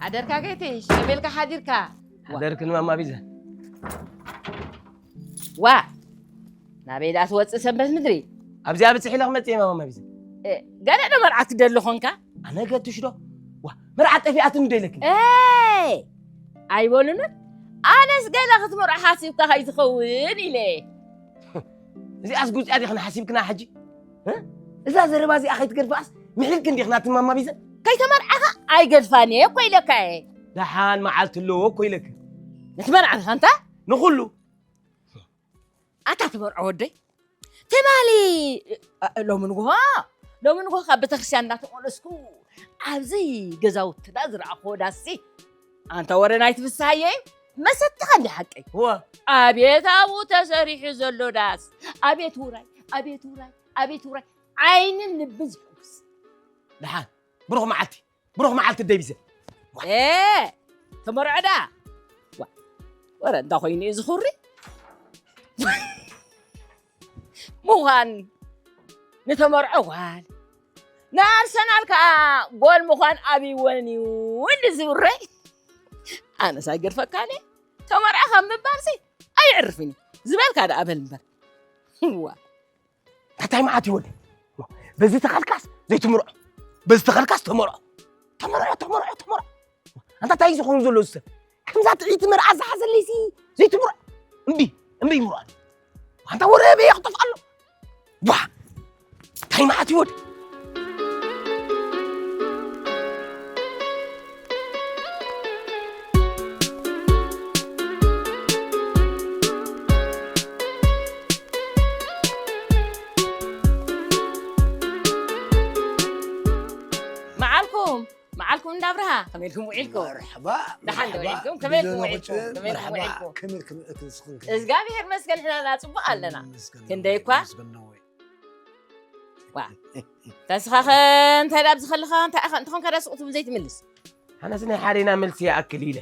ሓደርካ ጌትሽ፣ ከመይ ኢልካ ሓዲርካ? ሓደርክን ማማ ቢዘ? ዋ፣ ናበይ ደኣ ትወጽእ ሰንበት ምድሪ? ኣብዚኣ ብጽሕ ኢለ ክመጽእ እየ ማማ ቢዘ። እ፣ ገለ ዶ መርዓ ትደሊ ኾንካ? ኣነ ገትሽ ዶ? ዋ፣ መርዓ ጠፊኣትኒ ዶ ኢለክን? ኤ፣ ኣይበሉንን። ኣነስ ገለ ክትመርዖ ሓሲብካ ከይትኸውን ኢለ። እዚኣስ ጉጽያ ዲኽና ሓሲብክና ሕጂ? እ? እዛ ዘረባ እዚኣ ከይትገድፋስ ምሕልልክን ዲኽና ትማማ ቢዘ? ከይተመርዓኻ ኣይገድፋን እየ እኮ ኢለካ እየ። ደሓን መዓልቲ ኣለዎ እኮ ኢለክን። ንትመርዓኻ እንታ? ንኹሉ። ኣታ ትመርዖ ወደይ? ትማሊ፣ እ፣ ሎሚ ንግሆ፣ ሎሚ ንግሆ ካብ ቤተክርስትያን እናተመለስኩ ኣብዚ ገዛውትና ዝረኣኹዎ ዳስሲ፣ ኣንታ ወረ ናይቲ ፍስሃየ እዩ። መሰትኻ እንዲ ሓቀይ። እወ። ኣቤት ኣብኡ ተሰሪሑ ዘሎ ዳስ። ኣቤት ውራይ፣ ኣቤት ውራይ፣ ኣቤት ውራይ። ዓይንን ልብን ዝሕጉስ። ደሓን፣ ብሩኽ መዓልቲ፣ ብሩኽ መዓልቲ ደቢዘ። እ፣ ተመርዖ ዳ? ዋ፣ ወረ እንዳ ኮይኑ እዩ ዝኹሪ። ምዃን ንተመርዖ ጓል፣ ንኣርሰናል ከኣ ጎል ምዃን ኣብይወን እዩ እንዲ ዝውረ። ኣነስ ኣይገድፈካን እየ። ተመርዖ ካብ ምባልሲ ኣይዕርፍን እዩ። ዝበልካ ደኣ በል እምበር። ዋ። እንታይ መዓት እዩ ወደይ? በዚ ተኸልካስ ዘይትምርዖ፣ በዚ ተኸልካስ ተመርዖ። ተመርዖ፣ ተመርዖ፣ ተመርዖ። ኣንታ እንታይ እዩ ዝኾኑ ዘሎ እዚ ሰብ? ከምዛ ጥዕይቲ መርዓ ዝሓዘለይሲ ዘይትምርዖ። እምቢ፣ እምቢ ይምርዖ። ኣንታ ወረ በየ ክጠፍእ ኣሎ። ዋ! እንታይ መዓት እዩ ወደይ? መዓልኩም፣ መዓልኩም እንዳ ኣብርሃ፣ ከመይ ኢልኩም ውዒልኩም? መርሐባ፣ ደሓን ዶ መርሐባ። ውዒልኩም? ከመይ ኢልኩም ብዘሎ ውዒልኩም? ቁጽር፣ ከመይ ኢልኩም መርሐባ። ውዒልኩም? ከመይ ኢልኩም? ከመይ ኢልኩም? እግዚኣብሔር ይመስገን፣ ንሕና ጽቡቕ ኣለና። ይመስገን፣ ክንደይ እኳ? ይመስገን ነወይ። ዋ። ተስኻኸ እንታይ ደኣ ኣብዚ ከለኻ እንታይ ኢኻ እንተኾንካ ደኣ ስቕ ትብል ዘይትምልስ? ኣነስ ናይ ሓደና መልሲ ይኣክል ኢለ።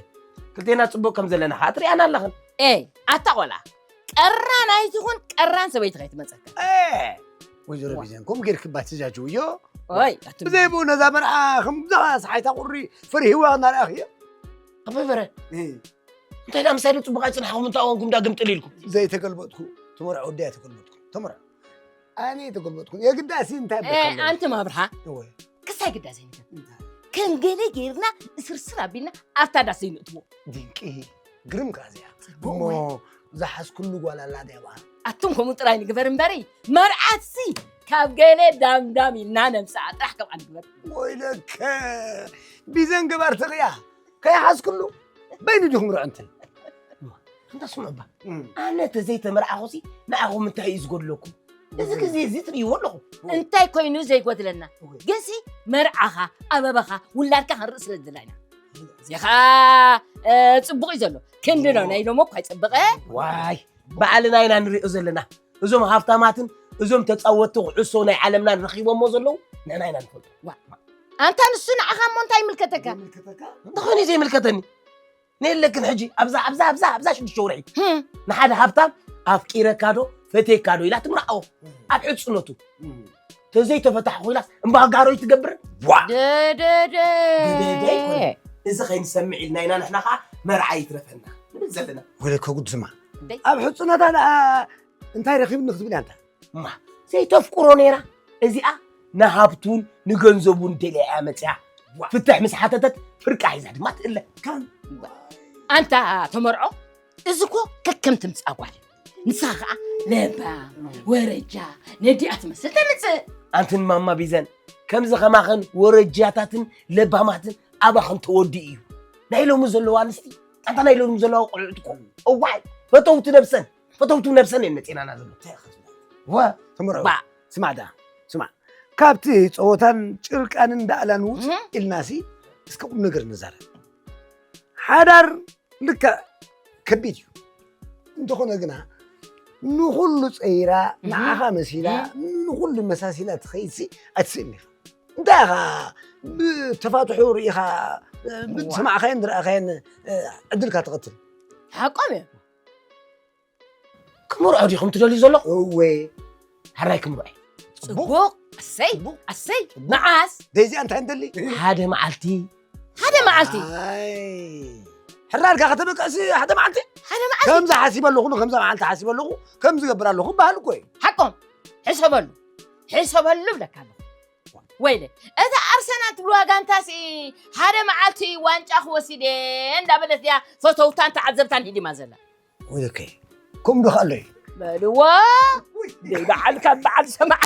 ክልቴና ጽቡቕ ከም ዘለና ኸኣ ትሪኣና ኣለኽን። ኤይ፣ ኣታ ቆልዓ፣ ቀራን ኣይትኹን፣ ቀራን ሰበይቲ ከይትመጸካ። ኤ፣ ወይዘሮ ዋ። ቢዘን፣ ከምኡ ጌርኪ እባ ትጃጅውዮ። ኦይ፣ ኣቱም። ብዘይ ብኡ ነዛ መርዓ ከም ብዙኻ ሰሓይታ ቁሪ ፈሪህዋ እናረኣኽዮ። ኣቦይ በረ፣ እ። እንታይ ደኣ ምሳይ ዶ ጽቡቕ ኣይጽናሕኹም፣ እንታይ ኮንኩም ደኣ ግምጥል ኢልኩም? ዘይተገልበጥኩ፣ ትመርዖ ወዲ ኣይተገልበጥኩ። ተመርዖ። ኣነ ኣይተገልበጥኩን። የግዳሲ እንታይ እ፣ በልካ ኣለኹ? ኣንቱም ኣብርሃ፣ እወ። ክሳይ ግዳሲ ኣይንበል። እንታይ? ከም ገለ ጌርና እስርስር ኣቢልና ኣብታ ዳስ ዘይንእትዎ። ድንቂ። ግርም ከኣ እዚኣ። ጽቡቕ እሞ ወይ? ዝሓዝኩሉ ጓል ኣላ ድያ በኣ? ኣቱም ከምኡ ጥራይ ንግበር እምበሪ፣ መርዓትሲ ካብ ገለ ዳምዳም ኢልና ነምጽኣ ጥራሕ ከምኣ ንግበር። ወይለከ፣ ቢዘን ገባር ተቕያ። ከይሓዝክሉ በይኑ ዲኹም ርዑ እንትን። እማ፣ እንታ ስምዑ እባ። እም። ኣነ ተዘይተመርዓኹሲ ንዓኹም እንታይ እዩ ዝጎድለኩም? እዚ ግዜ እዚ ትርእይዎ ኣለኹም። እንታይ ኮይኑ ዘይጎድለና? እወ። ግንሲ መርዓኻ፣ ኣበባኻ፣ ውላድካ ክንርኢ ስለ ዝደለና ኢና። እዚ ኸኣ፣ እ፣ ጽቡቕ እዩ ዘሎ። ክንዲ ነው፣ እወ። ናይ ሎሞ እኳ ኣይጸበቐ። ዋይ፣ ባዕልና ኢና ንሪኦ ዘለና። እዞም ሃብታማትን እዞም ተጻወትቲ ኩዕሶ ናይ ዓለምና ረኺቦሞ ዘለዉ ንሕና ኢና ንፈልጦ። ዋ፣ ኣንታ ንሱ ንዓኻ እሞ እንታይ ይምልከተካ? ይምልከተካ? እንተኾይኑ እዩ ዘይምልከተኒ። ንየለክን ሕጂ ኣብዛ፣ ኣብዛ፣ ኣብዛ፣ ኣብዛ ሽዱሽተ ወርሒ ህም። ንሓደ ሃብታም ኣፍቂረካ ዶ ፈትየካ ዶ ኢላ ትምርዓዎ። ህም። ኣብ ሕጽነቱ። ህም። ተዘይተፈታሕኹ ኢላስ እምባጋሮይ ትገብር? ዋ! ደደደ። ደደደ ኣይኮነ። እዚ ከይንሰምዕ ኢልና ኢና ንሕና ኸዓ መርዓ ይትረፈና ንብል ዘለና። ወለከ ጉድ ስማ። ደይ። ኣብ ሕጽነታ ደኣ እንታይ ረኺብኒ ክትብል እያ እንታ? እማ፣ ዘይተፍቅሮ ነይራ። እዚኣ ንሃብቱን ንገንዘቡን ደልያ እያ መጽያ። ዋ። ፍትሕ ምስ ሓተተት ፍርቃ ሒዛ ድማ ትእለ። ከም ኣንታ ተመርዖ፣ እዚ እኮ ከከም ትምጽእ ጓል እዩ። ንስኻ ኸኣ ለባም፣ ወረጃ፣ ነዲኣ ትመስል ተምጽእ። ኣንትን ማማ ቢዘን፣ ከምዚ ኸማኽን ወረጃታትን ለባማትን ኣባኽን ተወዲኡ እዩ። ናይ ሎሚ ዘለዋ ኣንስቲ፣ ኣንታ ናይ ሎሚ ዘለዋ ቆልዑት እኮ፣ እዋይ፣ ፈተውቲ ነብሰን፣ ፈተውቲ ነብሰን እየን መጺናና ዘሎ። እንታይ ኢኻ ትብሎ? ወ-፣ ተመርዖ፣ ባ። ስማዕ ደኣ፣ ስማዕ። ካብቲ ጸወታን ጭርቃንን ዳእላን ውጽእ እህ። ኢልናሲ፣ እስከ ቁም ነገር ንዛረብ። ሓዳር ልክዕ ከቢድ እዩ። እንተኾነ ግና፣ ንኹሉ ጸይራ፣ እህ። ንዓኻ መሲላ፣ እህ። ንኹሉ መሳሲላ ትኸይድሲ ኣይትስእን ኢኻ። እንታይ ኢኻ ብተፋትሑ ርኢኻ፣ እ፣ እዋ። ብዝሰማዕካዮን ዝረኣኻዮን፣ እ፣ ዕድልካ ትቐትል? ሓቆም እዮም። ክምርዖ ዲኹም ትደልዩ ዘለኹም? እወ። ሕራይ ክምርዖ እዩ። ጽቡቕ። ኣሰይ፣ ጽቡቕ። ኣሰይ። ጽቡቕ። መዓስ? ደይዚኣ እንታይ እንደሊ? ሓደ መዓልቲ ሓደ መዓልቲ። ኣይ ሕራርካ ከተበቅዕሲ ሓደ መዓልቲ ሓደ መዓልቲ ከምዚ ሓሲበ ኣለኹ ከምዛ መዓልቲ ሓሲበ ኣለኹ ከምዚ ገብር ኣለኹ በሃል እኮ እዩ። ሓቆም ሕሰበሉ ሕሰበሉ ብለካ ኣለኹ። ወይለ እዛ ኣርሰናል ትብልዋ ጋንታሲ ሓደ መዓልቲ ዋንጫ ክወስድ እየ እንዳበለት እያ ፈተውታን ተዓዘብታን ሂዲማ ዘላ። ወይለከ ከምኡ ዶ ኣሎ እዩ። በልዋ በዓል ካብ በዓል ሰማዕ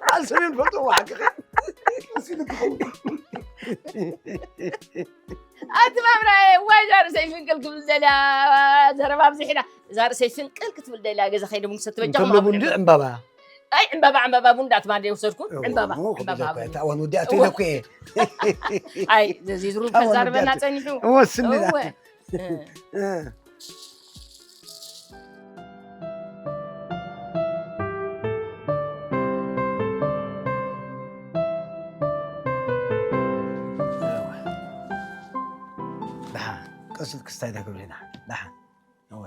በዓል ሰሜን ፈልጠዎ ሓቅኻ ኣቲ መብራየ ዋይ እዛ ርእሰይ ፍንቅል ክብል ደልያ ዘረባ ኣብዚሕና እዛ ርእሰይ ፍንቅል ክትብል ደልያ ገዛ ከይደ ምንክሰት በጃኹም እንተሎ ቡንዲ ዕምባባ ኣይ ዕምባባ ዕምባባ ቡንዳ ኣቲ ማደ ወሰድኩ ዕምባባ ዕምባባ እታ ዋን ወዲኣቶ ኢለ እኮ እየ ኣይ ዘዚዝሩ ታዋ ከዛርበና ወዲኣቶ ጸኒሑ ወስኒ እወ ደሓን ቀስት ክስታይ ዳገብርና ደሓን እወ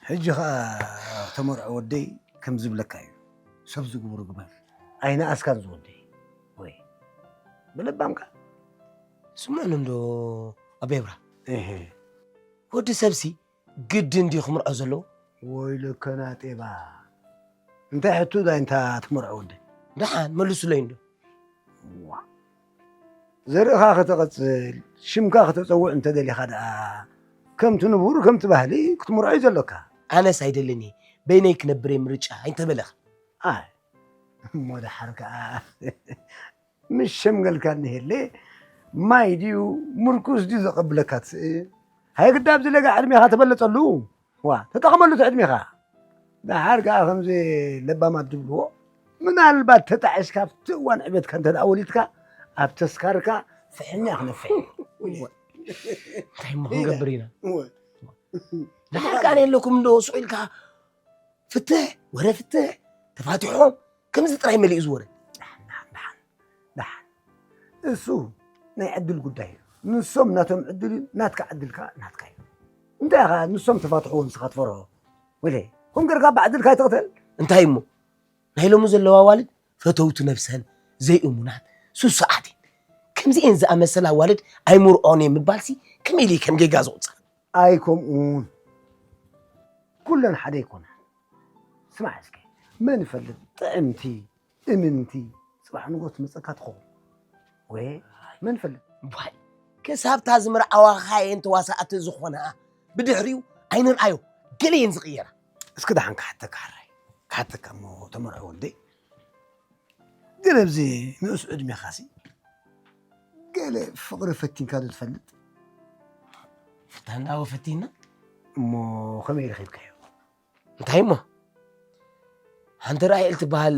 ሕጂ ኸዓ ተመርዖ ወደይ ከም ዝብለካ እዩ ሰብ ዝግብሩ ግበር ኣይነኣስካን ዝወደይ ወይ ብለባምካ ስምዕን እንዶ ኣቤብራ እህ ወዲ ሰብሲ ግድን ድዩ ክምርዖ ዘለዎ ወይለከና ጤባ እንታይ ሕቱ ዳይ እንታ ትመርዖ ወደይ ደሓን መልሱለይ እንዶ ዋ ዘርእኻ ከተቐጽል ሽምካ ከተጸውዕ እንተደሊኻ ደኣ ከምቲ ንቡር ከምቲ ባህሊ ክትምርዖ እዩ ዘሎካ ኣነስ ኣይደልን እየ በይነይ ክነብር እየ ምርጫ ኣይንተበለኻ ኣይ እሞ ደሓር ከኣ ምስ ሸምገልካ እንሄለ ማይ ድዩ ምርኩስ ድዩ ዘቐብለካ ትስእል ሃይግዳ ኣብዚ ለጋ ዕድሜኻ ተበለጸሉ ዋ ተጠቐመሉ እቲ ዕድሜኻ ደሓር ከኣ ከምዚ ለባማት ዝብልዎ ምናልባት ተጣዒስካ ኣብቲ እዋን ዕቤትካ እንተ ደኣ ወሊድካ ኣብ ተስካርካ ፍሕኛ ክነፍሕ እዩ እንታይ እሞ ክንገብር ኢና ደሓር ከኣ ነለኩም እንዶ ስቕ ኢልካ ፍትሕ ወረ ፍትሕ ተፋቲሖም ከምዚ ጥራይ መሊኡ ዝወረ ደሓን እሱ ናይ ዕድል ጉዳይ እዩ ንሶም ናቶም ዕድል እዩ ናትካ ዕድልካ ናትካ እዩ እንታይ ኢኻ ንሶም ተፋትሕዎ ንስኻ ትፈርሆ ወለ ከም ገርካ ብዕድልካ ኣይትቕተል እንታይ እሞ ናይ ሎሚ ዘለዋ ኣዋልድ ፈተውቲ ነብሰን ዘይእሙናት ሱስዓት እየን ከምዚኤን ዝኣመሰላ ኣዋልድ ኣይምርዖን እየ ምባልሲ ከመይ ኢለ ከም ጌጋ ዝቑጸር ኣይ ከምኡውን ኩለን ሓደ ኣይኮና ስማዕ እስከ መን ይፈልጥ ጥዕምቲ እምንቲ ጽባሕ ንጎ ትመጸካ ትኸውን ወይ መን ይፈልጥ ዋይ ክሳብታ ዝምርዓዋ ኻየን ተዋሳእቲ ዝኾና ብድሕሪኡ ኣይንርኣዮ ገለ እየን ዝቕየራ እስኪ ደሓን ክሓተካ ሕራይ ክሓተካ እሞ ተመርዖ ወልደይ ገለ ኣብዚ ንእስ ዕድሜኻሲ ገለ ፍቕሪ ፈቲንካ ዶ ትፈልጥ ፍታንዳወ ፈቲና እሞ ከመይ ረኺብካዮ እንታይ እሞ ሓንቲ ራእኤል ትበሃል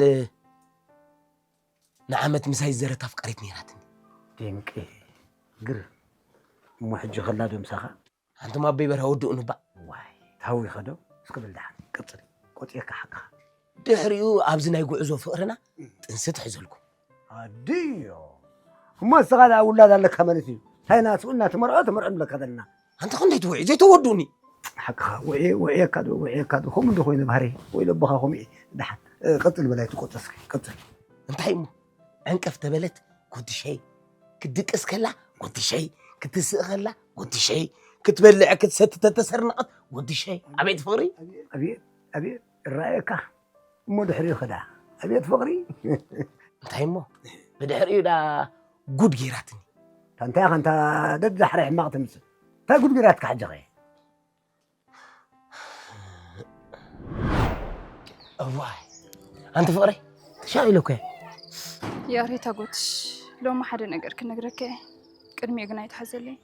ንዓመት ምሳይ ዝዘረት ኣፍቃሪት ነይራትኒ ድንቂ ግርም እሞ ሕጂ ከላ ዶ ምሳኻ ኣንቱም ኣበይ በርሀ ወድኡኒ እባ ዋይ ታዊኸ ዶ እስኪ በል ደሓን ቀጽል ቆጽየካ ሓቅኻ ድሕሪኡ ኣብዚ ናይ ጉዕዞ ፍቕርና ጥንሲ ትሕዘልኩም ኣድዮ እሞ ንስኻ ደኣ ውላድ ኣለካ ማለት እዩ እንታይ ናትኡ እናተመርዖ ተመርዖ ንብለካ ዘለና ኣንተ ክንደይ ትውዒ ዘይተወዱኒ ሓቅኻ ውዒ ውዒየካ ዶ ውዒየካ ዶ ከምኡ እንዶ ኮይነ ባህሪ ወይ ለቦኻ ከምኡ እዩ ደሓን ቀጽል በላይ ትቆጸስኪ ቀጽል እንታይ እሞ ዕንቀፍ ተበለት ጎድሸይ ክትድቅስ ከላ ጎድሸይ ክትስእ ከላ ጎድሸይ ክትበልዕ ክትሰቲ ተተሰርነቐት ጎድሸይ ኣቤት ፍቕሪ ኣቤት ኣቤት እራየካ እሞ ድሕሪኡ ከዳ ኣቤት ፍቕሪ እንታይ እሞ ብድሕሪኡ ዳ ጉድ ገይራትኒ ታንታይ ከንታ ደድ ዳሕረ ሕማቕ ትምስል እንታይ ጉድ ገይራትካ ሕጂ ኸ እዋይ ኣንቲ ፍቕረይ ተሻቒለኩ ያሬታ ጎትሽ ሎሚ ሓደ ነገር ክነግረካ እየ ቅድሚኡ ግን ኣይትሓዘለይ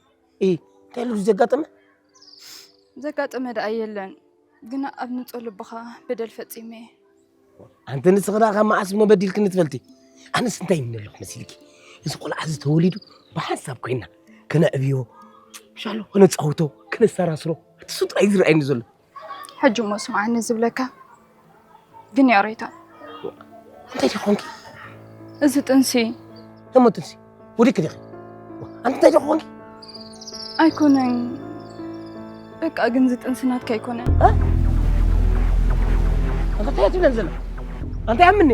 ኢ እንታይ ኢሉ ዘጋጠመ ዘጋጠመ ደኣ የለን ግና ኣብ ንጹህ ልብኻ በደል ፈጺመ እየ ኣንቲ ንስኺ ደኣ ካብ መዓስ እሞ በዲልክኒ ትፈልቲ ኣነስ እንታይ ይምኒ ኣለኹ መሲልኪ እዚ ቆልዓ እዚ ተወሊዱ ብሓንሳብ ኮይና ከነዕብዮ ሻሎ ከነፃውቶ ከነሰራስሮ እቲ ሱ ጥራይ ዝረኣየኒ ዘሎ ሕጂ እሞ ስምዓኒ ዝብለካ ግን ያሬታ እንታይ ዲኾንኪ እዚ ጥንሲ እሞ ጥንሲ ወዲክ ዲኺ ኣንቲ እንታይ ዲኾንኪ ኣይኮነን በቃ ግን እዚ ጥንሲ ናትካ ኣይኮነን እንታይ ትብለን ዘሎ ኣንተ ያምኒ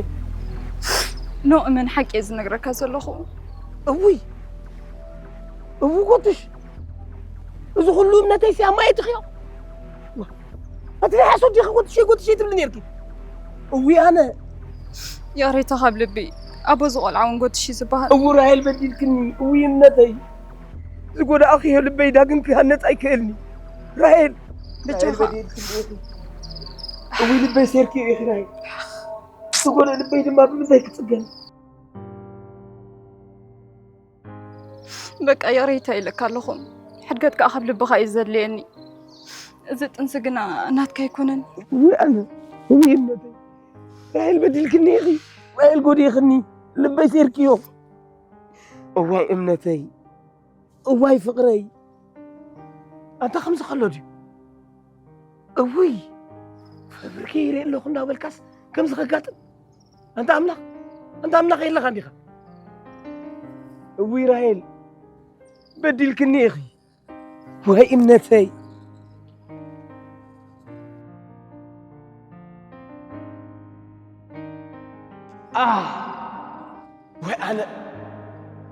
ኖ፣ እመን፣ ሓቂ እየ ዝነግረካ ዘለኹ። እውይ፣ እው ጎትሽ፣ እዚ ኩሉ እምነተይ ሲ ኣብ ማይ ትኽዮ? ኣቲ ናይ ሓሶት ዲኺ ጎትሽ፣ ጎትሽ ትብሊ ነርኪ? እውይ ኣነ። ይቕሬታ ካብ ልቢ። ኣቦ ዝቖልዓ እውን ጎትሽ እዩ ዝበሃል። እው ራሄል በዲልክኒ፣ እውይ እምነተይ። ዝጎዳእኽዮ ልበይ ዳግም ክሃነጽ ኣይክእልኒ። ራሄል፣ ብቻኻ። ራሄል በዲልክኒ ኢኺ። እውይ ልበይ ሴርክዮ ኢኺ ራሄል። ዝጎድእ ልበይ ድማ ብምንታይ ክጽገን? በቃ ይቕሬታ ኢለካ ኣለኹ። ሕድገት ከኣ ካብ ልብኻ እዩ ዘድልየኒ። እዚ ጥንሲ ግና ናትካ ኣይኮነን። እውይ ኣነ፣ እውይ እምነተይ። ራሄል በዲልክኒ ኢኺ፣ ራሄል ጎዲእኽኒ፣ ልበይ ሴርክዮ። እዋይ እምነተይ፣ እዋይ ፍቕረይ። ኣንታ ከምዚ ከሎ ድዩ? እውይ፣ ፈብርከ ይርኢ ኣለኹ እንዳበልካስ ከምዚ ከጋጥም? ኣንታ ኣምላኽ፣ ኣንታ ኣምላኽ የለኻን ዲኻ? እውይ ራሄል፣ በዲልክኒ ኢኺ። ወይ እምነተይ። ኣህ፣ ወይ ኣነ፣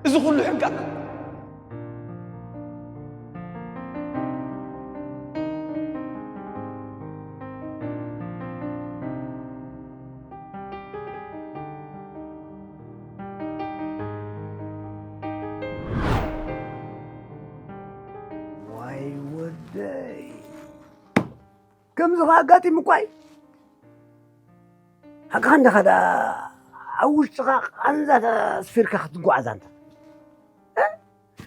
እዚ ኩሉ ሕጋ። ዋይ ወደይ። ከምዚ ከኣ ኣጋጢሙ እኳ እዩ። ሓቅኻ እንዲኻ ደኣ ኣብ ውሽጥኻ ቃንዛ ኣስፊርካ ክትጓዓዝ ኣንታ። እ?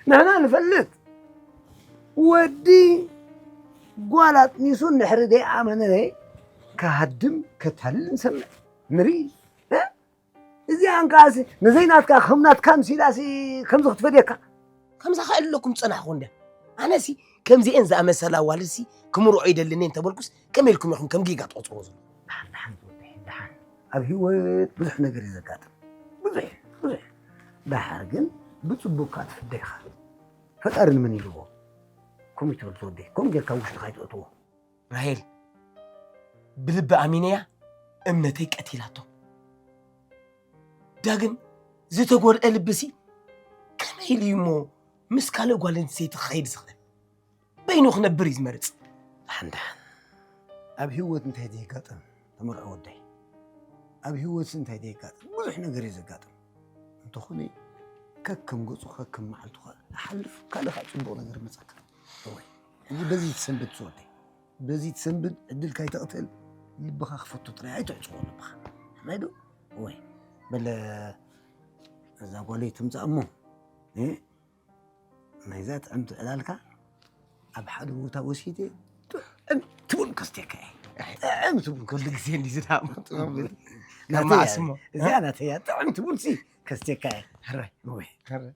ንሕና ንፈልጥ። ወዲ ጓል ኣጥኒሱ እንድሕሪ ደይኣመነ ከሃድም ከታልል ንሰምዕ። ንርኢ። እ? እዚኣን ከኣሲ ነዘይ ናትካ ከም ናትካ ምሲላሲ ከምዚ ክትፈድየካ። ከምዛ ከ ኣለኩም ጸናሕኹ እንደ ኣነሲ ከምዚኤን ዝኣመሰላ ኣዋልድሲ ክምርዖ ይደልኒ እንተበልኩስ ከመይ ኢልኩም ኢኹም ከም ጌጋ ትቆጽርዎ ዘሎ? ደሓን፣ ደሓን ትወደይ፣ ደሓን። ኣብ ህይወት ብዙሕ ነገር እዩ ዘጋጥም። ብዙሕ፣ ብዙሕ። ደሓር ግን ብጽቡቕ ከኣ ትፍደ ኢኻ። ፈጣሪ ንመን ኢልዎ? ከምኡ ይትበል ትወደይ። ከምኡ ጌርካ ውሽጥኻ ኣይትእትዎ። ራሄል፣ ብልቢ ኣሚነያ እምነተይ ቀቲላቶ። ዳግም ዝተጎድአ ልብሲ ከመይ ኢሉ እዩ እሞ ምስ ካልእ ጓል ኣንስተይቲ ክኸይድ ዝኽእል? በይኑ ክነብር እዩ ዝመርጽ። ደሓን ደሓን። ኣብ ህይወት እንታይ ዘየጋጥም ተመርዖ ወደይ? ኣብ ህይወትሲ እንታይ ዘየጋጥም? ብዙሕ ነገር እዩ ዘጋጥም። እንተኾነ ከከም ገጹ ከከም መዓልቱ ኸኣ ይሓልፍ፣ ካልእ ኸኣ ጽቡቕ ነገር ይመጸካ። እወ። ሕጂ በዚ ትሰንብድ ዝወደይ። በዚ ትሰንብድ ዕድል ካይተቕትል ልብኻ ክፈቶ ጥራይ ኣይትዕጽዎ ልብኻ። ሕማይ ዶ? እወ። በለ እዛ ጓለይ ትምጻእ እሞ፣ እ? ናይዛ ጥዕምቲ ዕላልካ ኣብ ሓደ ቦታ ወሲደ ጥዕምቲ ቡን ከስቴካ እየ። ጥዕምቲ ቡን። ኩሉ ግዜ እንዲ ዝዳሞ ጥዑም ቡን። ናተይ እያ። ከማዕስሞ። እዚኣ ናተይ እያ። ጥዕምቲ ቡን ሲ ከስቴካ እየ። ሕራይ። እወ። ሕራይ።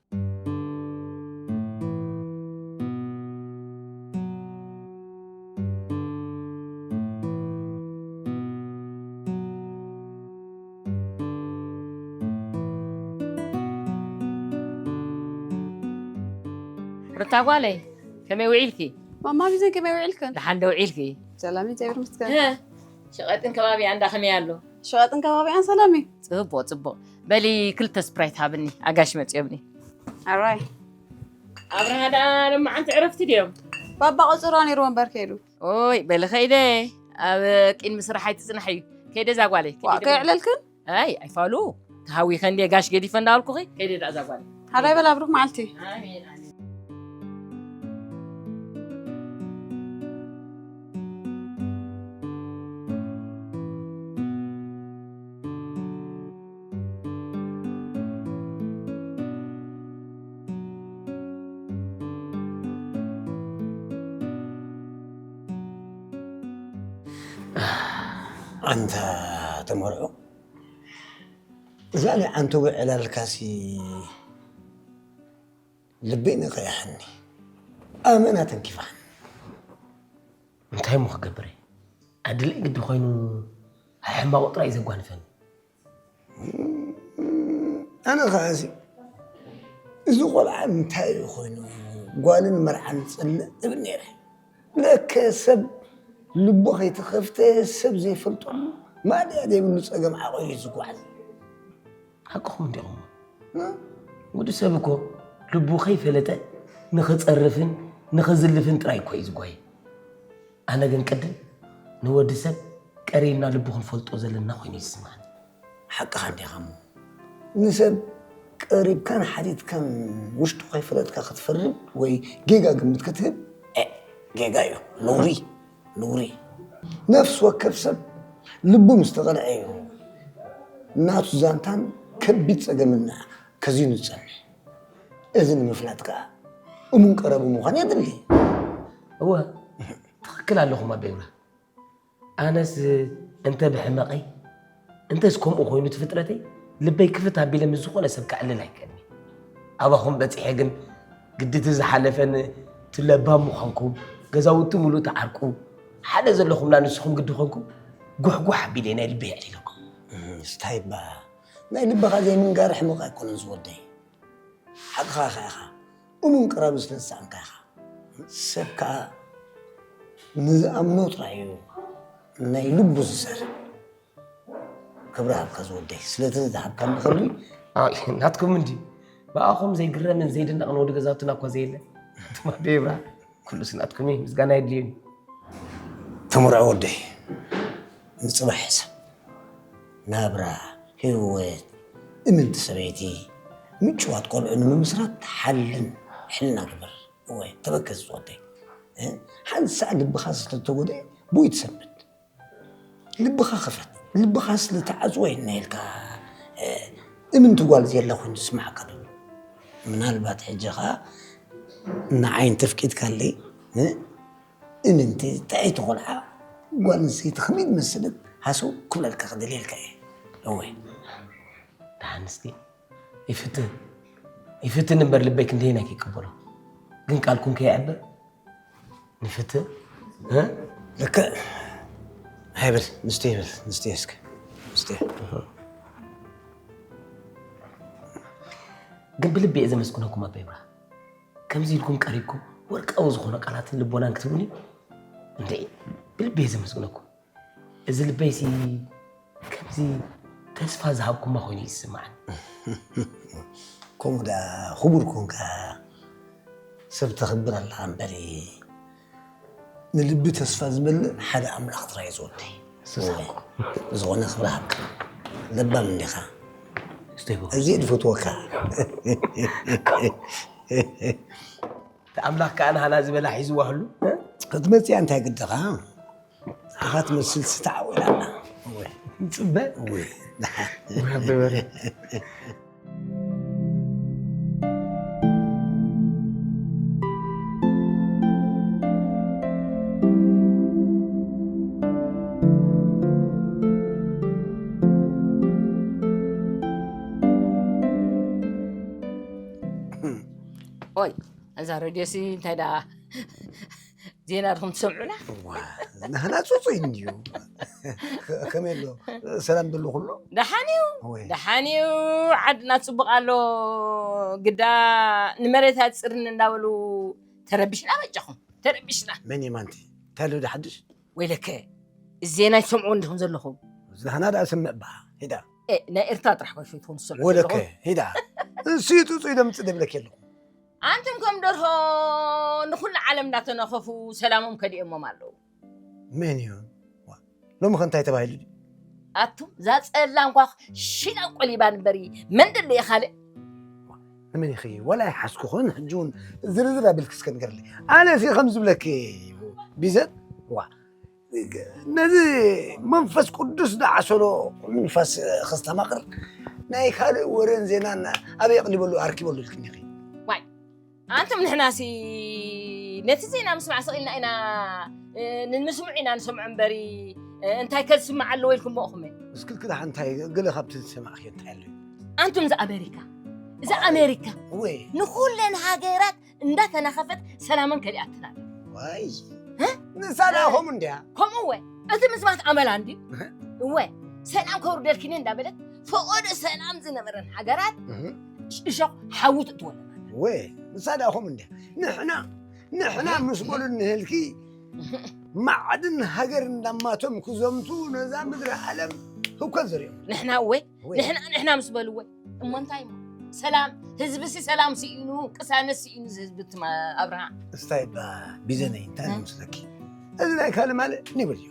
ሩታ ጓለይ፣ ከመይ ውዒልኪ? ማማ ቢዘን ከመይ ውዒልክን? ደሓን ዶ ውዒልኪ? ሰላም፣ እግዚኣብሔር ይመስገን። እ፣ ሸቐጥን ከባቢኣን እንዳ ከመይ ኣሎ? ሸቐጥን ከባቢኣን ሰላም እዩ። ጽቡቕ፣ ጽቡቕ። በሊ ክልተ ስፕራይት ሃብኒ፣ ኣጋሽ መጽዮምኒ። ኣራይ። ኣብርሃ ደኣ ሎማዓንቲ ዕረፍቲ ድዮም? ባባ ቆጸራ ነይሩ ወንበር ከይዱ። ኦይ፣ በሊ ከይደ፣ ኣብ ቂድሚ ስራሕ ኣይትጽናሕ እዩ። ከይደ እዛ ጓለይ፣ ዋእ፣ ከይደ። ከየዕለልክን? ኣይ፣ ኣይፋሉ። ተሃዊኸ እንድየ ጋሽ ገዲፈ እንዳበልኩኺ፣ ከይደ ደኣ እዛ ጓለይ። ሓራይ በላ፣ ብሩኽ መዓልቲ። ኣሜን፣ ኣሜን። ኣንታ ተመርዖ፣ እዛ ናይ ዓንተቦ ዕላልካሲ ልበይ ነቒሓኒ፣ ኣመና ተንኪፋኒ። እንታይ እሞ ክገብር እየ? ኣድለይ ግዲ ኮይኑ ሕማቑ ጥራይ እዩ ዘጓንፈኒ። ኣነ ኸኣሲ፣ እዚ ቖልዓ እንታይ እዩ ኮይኑ ጓልን መርዓን ዝጸልእ እብል ነይረ። ለከ ሰብ ልቡ ከይተኸፍተ ሰብ ዘይፈልጠሉ ማእለያ ዘይብሉ ጸገም ዓቑ እዩ ዝጓዓዝ። ሓቅኹም እንዲኹም። ወዲ ሰብ እኮ ልቡ ከይፈለጠ ንኽጸርፍን ንኽዝልፍን ጥራይ እኮ እዩ ዝጓየ። ኣነ ግን ቅድም ንወዲ ሰብ ቀሪብና ልቡ ክንፈልጦ ዘለና ኮይኑ ይስማዕኒ። ሓቅኻ እንዲኻ እሞ፣ ንሰብ ቀሪብካን ሓቲትካን ውሽጡ ከይፈለጥካ ክትፈርድ ወይ ጌጋ ግምት ክትህብ፣ እ፣ ጌጋ እዩ። ነውሪ፣ ነውሪ። ነፍሲ ወከፍ ሰብ ልቡ ምስ ተቐልዐ እዩ ናቱ ዛንታን ከቢድ ጸገምን ከዚኑ ዝጸንሕ። እዚ ንምፍላጥ ከኣ እሙን ቀረቡ ምዃን የድሊ። እወ፣ ትኽክል ኣለኹም ኣቦይ ብርሃን። ኣነስ እንተ ብሕመቐይ፣ እንተስ ከምኡ ኮይኑ እቲ ፍጥረተይ፣ ልበይ ክፍት ኣቢለ ምስ ዝኾነ ሰብ ከዕልል ኣይክእልን። ኣባኹም በጺሐ ግን ግድቲ ዝሓለፈን እቲ ለባም ምዃንኩም፣ ገዛውቲ ሙሉእ ተዓርቁ፣ ሓደ ዘለኹምና ንስኹም ግዲ ኮንኩም፣ ጉሕጉሕ ኣቢለ ናይ ልበይ የዕሊለኩም። እም፣ ስታይ እባ፣ ናይ ልብኻ ዘይምንጋር ሕመቕ ኣይኮነን ዝወደይ። ሓቅኻ ኢኻ ኢኻ። እሙን ቅራቢ ስለ ዝሰኣንካ ኢኻ። ሰብ ከኣ ንዝኣምኖ ጥራይ እዩ ናይ ልቡ ዝሰርሕ። ክብሪ ሃብካ ዝወደይ፣ ስለቲ ዝሃብካኒ ክብሪ። ኣይ፣ ናትኩም እንዲ። ብኣኹም ዘይግረምን ዘይድነቕን ወዲ ገዛውትና እኳ ዘየለ። ኣንቱም ኣደይ ብርሃን፣ ኩሉስ ናትኩም እዩ፣ ምስጋና የድልዩኒ። ተምርዖ ወደይ፣ ንጽባሕ ሕሰብ። ናብራ፣ ህይወት፣ እምንቲ ሰበይቲ፣ ምጭዋት ቆልዑ ንምምስራት ሓልን ሕልና ግበር። እወ፣ ተበገስ ወደይ። እ? ሓንሳእ ልብኻ ስለተጎድአ ብኡ ትሰንብድ። ልብኻ ክፈት። ልብኻ ስለ ተዓጽወ እዩ ኢልካ፣ እ፣ እምንቲ ጓል ዘየላ ኮይኑ ዝስምዓካ ዘሎ። ምናልባት ሕጂ ኸኣ ንዓይ እንተፍቂድካለይ፣ እ፣ እምንቲ ጥዕይቲ ቆልዓ ጓል ኣንስተይቲ ከመይ ዝመሰለት ሃሰው ክብለልካ ክደልየልካ እየ። እወ። ደሓን እስኪ ይፍትን፣ ይፍትን እምበር ልበይ ክንደየናይ ከይቅበሎ። ግን ቃልኩም ከየዕብር ንፍትን፣ እ? ልክዕ። ሃይ በል፣ ንስቲ በል፣ ንስቲ እስከ፣ ንስቲ። ግን ብልቢ እየ ዘመስግነኩም ኣቦይ ብርሃን። ከምዚ ኢልኩም ቀሪብኩም ወርቃዊ ዝኾነ ቃላትን ልቦናን ክትህቡኒ፣ እንዴ፣ ብልቢ እየ ዘመስግነኩም። እዚ ልበይሲ ከምዚ ተስፋ ዝሃብኩማ ኮይኑ እዩ ዝስምዓኒ። ከምኡ ደኣ ክቡር ኮንካ ሰብ ተኽብር ኣለኻ እምበሪ፣ ንልቢ ተስፋ ዝመልእ ሓደ ኣምላኽ ጥራይ እዩ ዝወደይ። እሱስ ሓቁ። ዝኾነ ክብሪ ሃብካ። ለባም እንዲኻ። እስተይ ጎበዝ። እዚ ድፈትወካ። እቲ ኣምላኽ ከኣ ንሃና ዝበላ ሒዝዋ ህሉ፣ እ? ክትመጽእ እንታይ ግድኻ? ንዓኻ ትመስል ስታዕ ውዒላ ኣላ። እወ። ጽበ። እወ። ደሓን። እወ፣ ኣቦይ በርሀ። ኦይ፣ እዛ ሬድዮሲ እንታይ ደኣ ዜና ዲኹም ትሰምዑላ? እዋ፣ ናህና ጹጹይ እንድዩ። ከ-፣ ከመይ ኣሎ? ሰላም ዘሎ ኩሉ? ደሓን እዩ። ወይ። ደሓን እዩ። ዓድና ጽቡቕ ኣሎ። ግዳ ንመሬት ኣጽርን እንዳበሉ ተረቢሽና በጃኹም። ተረቢሽና። መን እዩ ማንቲ? እንታይ ኣሎ ዶ ሓድሽ? ወይለከ፣ እዚ ዜና ይሰምዑ እንዲኹም ዘለኹም? ናህና ደኣ ስምዕ እባ። ሂዳ። እ፣ ናይ ኤርትራ ጥራሕ ኮይሾ ይትኹም ዝሰምዑ ወለከ፣ ዘለኹም? ሂዳ። እሱ እዩ ጹጹይ ደምጽእ ደብለክ የለኹም። ኣንቱም ከም ደርሆ ንኹሉ ዓለም እንዳተነኸፉ ሰላሞም ከዲኦሞም ኣለዉ። መን እዩ? ዋ፣ ሎሚ ኸ እንታይ ተባሂሉ ድዩ? ኣቱም፣ እዛ ጸላም ኳኽ ሽላ ቆሊባ ንበሪ፣ መን ደለየ ካልእ? ዋ፣ ንመን ኢኺ? ዋላ ኣይሓዝኩ ኾን፣ ሕጂ እውን ዝርዝር ኣቢልኪ እስከ ንገርለይ። ኣነ ሲ ከም ዝብለኪ ቢዘት፣ ዋ፣ ነዚ መንፈስ ቅዱስ ዝዓሰሎ ንፋስ ከስተማቕር ናይ ካልእ ወረን ዜናን ኣበይ ኣቕሊበሉ ኣርኪበሉ ኢልክኒ ኢኺ? ዋይ፣ ኣንቱም ንሕናሲ ነቲ ዜና ምስማዕ ስቕ ኢልና ኢና፣ እ፣ ንምስምዑ ኢና ንሰምዖ እምበሪ፣ እ፣ እንታይ ከ ዝስማዕ ኣለዎ ኢልኩም መእኹም? እስክልክል እንታይ ገለ ካብቲ ዝሰማዕክዮ እንታይ ኣሎ? ኣንቱም እዛ ኣሜሪካ፣ እዛ ኣሜሪካ ወይ ንኹለን ሃገራት እንዳተናኸፈት ሰላመን ከሊኣትና። ዋይ። እ? ንሳ ደኣ ከምኡ እንድያ። ከምኡ እወ። እቲ ምዝማት ኣመላ እንድዩ። እህ። እወ። ሰላም ከውርደልኪኒ እንዳበለት ፈቐዶ ሰላም ዝነበረን ሃገራት እህ። እሾኽ ሓዊ ትእትወለን ኣላ። እወ። ንሳ ደኣ ከምኡ እንድያ። ንሕና፣ ንሕና ምስ በሉ እንህልኪ ማዕድን ሃገር እንዳማቶም ክዘምቱ ነዛ ምድሪ ዓለም ህውከት ዘሪኦም። ንሕና እወ፣ እወ። ንሕና፣ ንሕና ምስ በሉ እወ። እሞ እንታይ እሞ? ሰላም፣ ህዝብሲ ሰላም ስኢኑ፣ ቅሳነት ስኢኑ፣ እዚ ህዝቢ ትማ-፣ ኣብርሃ። እንታይ ባ፣ ቢዘነይ፣ እንታይ እ? መስለኪ? እዚ ናይ ካልእ ማልእ ንብል እዩ።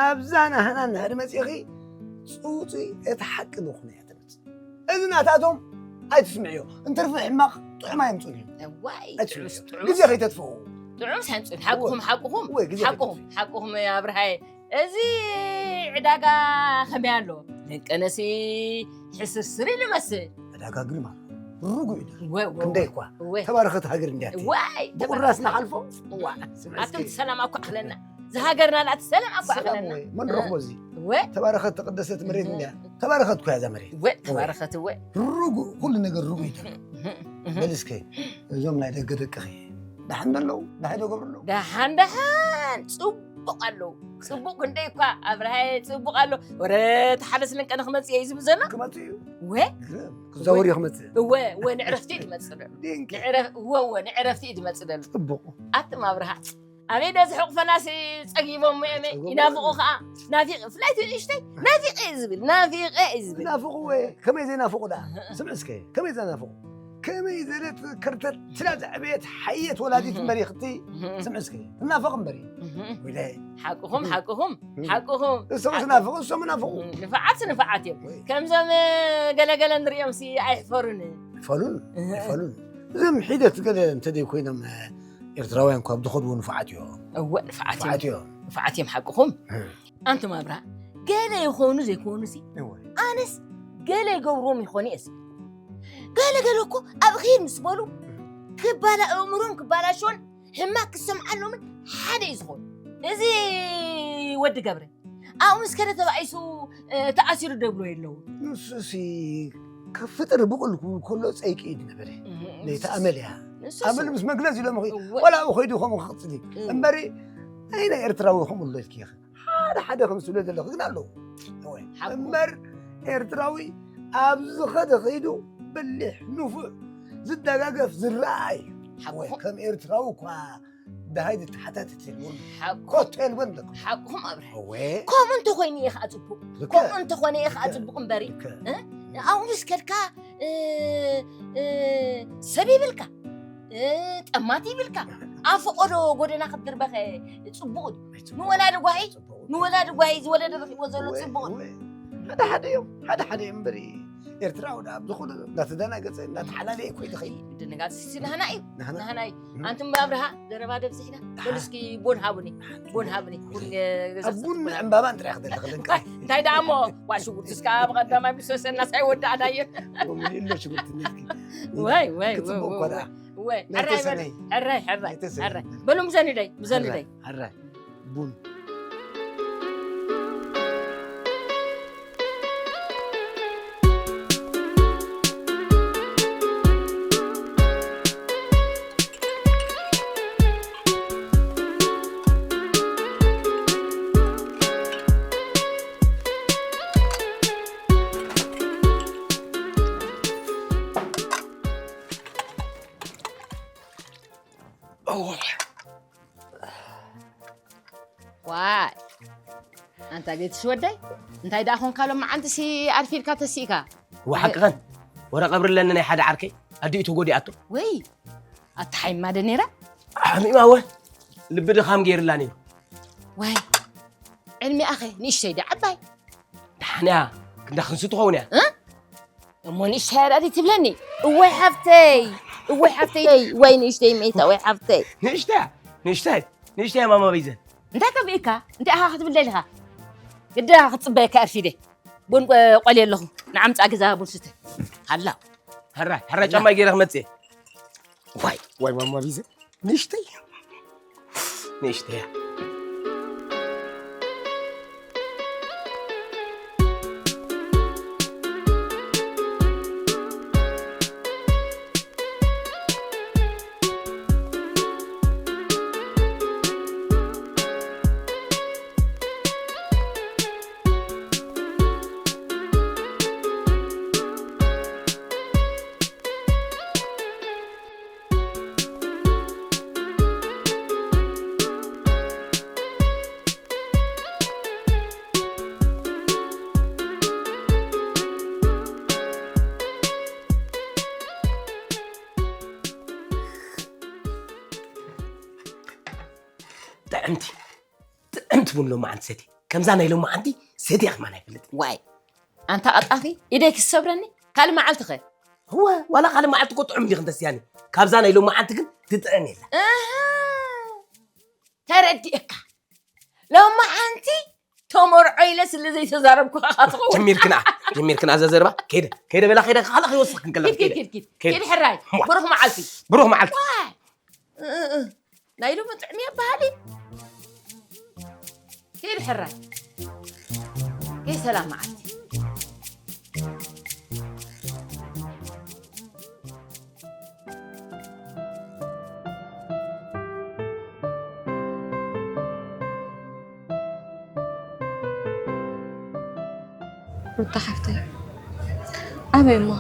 ኣብዛ ናህና እንድሕር መጺእኺ፣ ጽውጽይ እቲ ሓቂ ንኹነ እያ ትመጽእ። እዚ ናታቶም ኣይትስምዕዮ። እንትርፊ ሕማቕ ጥዑም ኣየምጽኡን እዮም። እዋይ፣ ኣይትስምዕዮ። ጥዑምስ፣ ጥዑምስ። ግዜ ከይተጥፍኡ። ጥዑምስ ኣየምጽኡን። ሓቅኹም፣ እወ። ሓቅኹም፣ እወ፣ ግዜ ሓቅኹም፣ ከይተጥፍኡ። ሓቅኹም ኣብርሃየ። እዚ ዕዳጋ ከመይ ኣሎ? ደቀነሲ ሕስርስር ኢሉ መስል። ዕዳጋ ግርማ ርጉእ እዩ። እወ፣ እወ፣ ክንደይ እወ። እኳ እወ። ተባረኸት ሃገር እንዲያ እወ። እዋይ፣ ብቑራስ ተባረኸት። ንሓልፎ። እዋ፣ ስምዒ ኣቱም እስኪ። ሰላም ኣኳ ኣኽለና። ዝሃገርና ናት ሰላም ኣኳ ሰላም ኣኽለና። ወይ፣ መን ረኽቦ እዚ? እወ። ተባረኸት ተቐደሰት መሬት እወ። እንዲያ። ተባረኸት እኳ እያ እዛ መሬት። እወ፣ እወ። ተባረኸት እወ። ርጉእ፣ ኩሉ ነገር ርጉእ እዩ ተሎ። እህ፣ እህ። በል እስከ፣ እዞም ናይ ደገ ደቅኺ፣ ደሓን ዶ ኣለዉ? ደሓን ዶ ገብሩ ኣለዉ? ደሓን፣ ደሓን፣ ጽቡቕ ኣለዉ። ጽቡቕ ክንደይ እኳ ኣብርሃየ ጽቡቕ ኣሎ። ወረ፣ እቲ ሓደ ስልንቀ ንክመጽእ እየ ዝብል ዘሎ። ክመጽእ እዩ። እወ። ግርም። ክዛወር እዩ ክመጽእ። እወ፣ እወ፣ ንዕረፍቲ እዩ ዝመጽእ ዘሎ። ድንቂ። ንዕረ-፣ እወ፣ እወ፣ ንዕረፍቲ እዩ ዝመጽእ ዘሎ። ጽቡቕ። ኣትም ኣብርሃ፣ ኣበይ ዶ ዝሕቑፈናሲ ጸጊቦም እዮም፣ ጸጊቦም ይናፍቑ እዮም። ከኣ። ናፊቕ-፣ ብፍላይ እቲ ንእሽተይ ናፊቐ እዩ ዝብል፣ ናፊቐ እዩ ዝብል። ናፍቑ ወይ? ከመይ ዘይናፍቑ ደኣ? ስምዒ እስከ፣ ከመይ ዘይናፍቑ? ከመይ ዘለት ከርተት ስላ ዘዕበየት ሓየት ወላዲት እምበር ይኽቲ። ስምዒ እስከ፣ ትናፈቕ እምበር እዩ። እህ። ወይለይ። ሓቅኹም፣ እህ። ሓቅኹም፣ እህ። ሓቅኹም። እሶም ሓቅኹም። ዝናፍቑ፣ እሶም ይናፍቑ። እህ፣ ንፋዓት ንፋዓት እዮም። ወይ። ከምዞም፣ ገለገለ ንሪኦምሲ ኣይሕፈሩን። ኣይፈሉን፣ እህ። ኣይፈሉን። እዞም ሒደት ገለ እንተ ደይ ኮይኖም፣ ኤርትራውያን እኳ ብዝኸድዎ ንፉዓት እዮም። እወ፣ ንፉዓት እዮም። ንፉዓት እዮም። ንፉዓት እዮም ሓቅኹም። እህ። ኣንቱም ኣብርሃ፣ ገለ ይኾኑ ዘይኮኑሲ፣ እወ። ኣነስ ገለ ይገብርዎም ይኾኑ እየ ዝብል። ገለ ገለ እኮ ኣብ ኺድ ምስ በሉ፣ እህ። ክባላ-፣ ኣእምሮም ክባላሸውን ሕማቅ ክሰምዓሎምን ሓደ እዩ ዝኾኑ። እዚ ወዲ ገብረ፣ ኣብኡ ምስ ከደ ተባኢሱ፣ እ፣ ተኣሲሩ ደብሎ የለዉ። ንሱሲ ካብ ፍጥሪ ብቑል ክብል ከሎ ጸይቂ እዩ ዝነበረ። እህ፣ ለይቲ ንሱስ-፣ ኣመል እያ። ንሱስ-፣ ኣመል ምስ መግለጽ ኢሎም ኺ-፣ እወ። ወላ ኣብኡ ኸይዱ ከምኡ ክቕጽል እዩ። እህ። እምበሪ፣ ኣይ ናይ ኤርትራዊ ከምኡ ኣሎ ኢልኪ ኢኺ። ሓደ ሓደ ከም ዝብሎ ዘለኹ ግን ኣለዉ። እወ። ሓቁ። እምበር ኤርትራዊ ኣብ ዝኸደ ኸይዱ በሊሕ፣ ንፉዕ፣ ዝደጋገፍ፣ ዝረኣ እዩ። ሓቁ። እወ፣ ከም ኤርትራዊ እኳ ደሃይ ዝተሓታተት የልቦን። ሓቁ። ኮቶ የልቦን ኣለኩም። ሓቁኹም ኣብርሃ። እወ። ከምኡ እንተኾይኑ እየ ኸዓ ጽቡቕ። ልክዕ። ከምኡ እንተኾነ እየ ኸዓ ልክዕ። ጽቡቕ እምበሪ። ልክዕ። እ? ኣብኡ ምስ ከድካ፣ እ፣ እ፣ ሰብ ይብልካ። እ፣ ጠማት ይብልካ። ኣብ ፈቐዶ ጎደና ክትድርበኸ ጽቡቕ እዩ። ኣይ፣ ጽቡቕ። ንወላዲ ጓሂ፣ ጽቡቕ። ንወላዲ ጓሂ ዝወለደ ረኺቦ ዘሎ እወ፣ ጽቡቕ እዩ። እወ። ሓደ ሓደ እዮም፣ ሓደ ሓደ እዮም እምበሪ። ኤርትራዊ ደኣ ብዝኾነ እንዳተደናገጸ፣ እንዳተሓላለየ እኮ እዩ ዝኸይድ። ምድንጋጽ ሲ ናህና እዩ፣ ናህና። ናህና እዩ። እም። ኣንቱም ብኣብርሃ ዘረባ ደብዚሕና። ናህና። በሉ እስኪ ቡን ሃቡኒ፣ ቡን ሃቡኒ። ቡን ኣብ ገዛ ቡን ሰትኹ። ዕምባባን ጥራይ ክደሊ ክልንቀ። እንታይ ደኣ እሞ፣ ዋ ሽጉርቲ እስካ ኣብ ቀዳማይ ምስ ወሰድና ሳይወዳእና እየ። ሎሚ የሎ ሽጉርቲ ነትኪ። ወይ፣ ወይ፣ ክትጽብቕ ወይ፣ እኮ ወይ፣ ደኣ። ወይ። ናይ ሕራይ በሉ፣ ተሰነይ። ሕራይ፣ ሕራይ፣ ናይ ተሰነይ። ሕራይ። በሉ ምዘንደይ፣ ምዘንደይ። ሕራይ፣ ሕራይ። ቡን። ዋይ፣ ኣንታ ጌትሽ ወደይ፣ እንታይ ደኣ ኾንካ ሎም መዓንትሲ ኣርፊድካ ተሲእካ? ወሓቅኸን፣ ወረ ቀብሪ ኣለኒ ናይ ሓደ ዓርከይ፣ ኣዲኡ ተጎዲኣቶ። ወይ፣ ኣታ ሓሚማ ዶ ነይራ? ሓሚማ ወ፣ ልቢ ድኻም ገይርላ ነይሩ። ዋይ፣ ዕድሚኣኸ ንእሽተይ ዶ ዓባይ? ደሓንያ፣ ክንዳ ክንሱ ትኸውን እያ። እ? እሞ ንእሽተይ ኣዳዲ ትብለኒ? እወይ ሓፍተይ፣ እወይ ሓፍተይ፣ ወይ ንእሽተይ መይታ፣ ወይ ሓፍተይ። ንእሽተያ፣ ንእሽተይ፣ ንእሽተያ ማማ በይዘ። እንታይ ከብእካ? እንታይ ኢኻ ክትብል ደሊኻ? ግዳ ክትጽበየካ ኣርፊደ። ቡን ቆ-፣ ቆልየ ኣለኹ። ንዓምጻ ገዛ ቡን ስተ። ሃላ። ሕራይ፣ ሕራይ ጫማይ ገይረ ክመጽእ እየ። ዋይ፣ ዋይ ማማ በይዘ። ንእሽተይ። ንእሽተይ እያ። ጥዕምቲ ጥዕምቲ ቡን ሎማዓንቲ ሰቲ ከምዛ ናይ ሎማዓንቲ ሰቲ ኣኽማን ኣይፈልጥ። ዋይ ኣንታ ቀጣፊ፣ ኢደይ ክሰብረኒ። ካልእ መዓልቲ ኸ? እወ፣ ዋላ ካልእ መዓልቲ እኮ ጥዑም ዲኺ እንተስያኒ፣ ካብዛ ናይ ሎማዓንቲ ግን ትጥዕም የላ። እህ፣ ተረዲእካ። ሎማዓንቲ ተመርዖ ኢለ ስለ ዘይተዛረብኩ ኸዓ ትኸውን። ጀሚርክና ጀሚርክና እዛ ዘረባ። ከይደ ከይደ በላ ከይደ፣ ካልእ ከይወስኽክን ከላ። ኪድ ኪድ ኪድ ኪድ። ከይደ። ኪድ ሕራይ። ብሩኽ መዓልቲ። ብሩኽ መዓልቲ። ዋይ፣ እ፣ እ፣ እ። ናይ ሎሚ ጥዕሚ ኣበሃሊ። ኪድ ሕራይ። ከይ ሰላም መዓልቲ። ሩታ ሓፍተይ፣ ኣበይ እሞ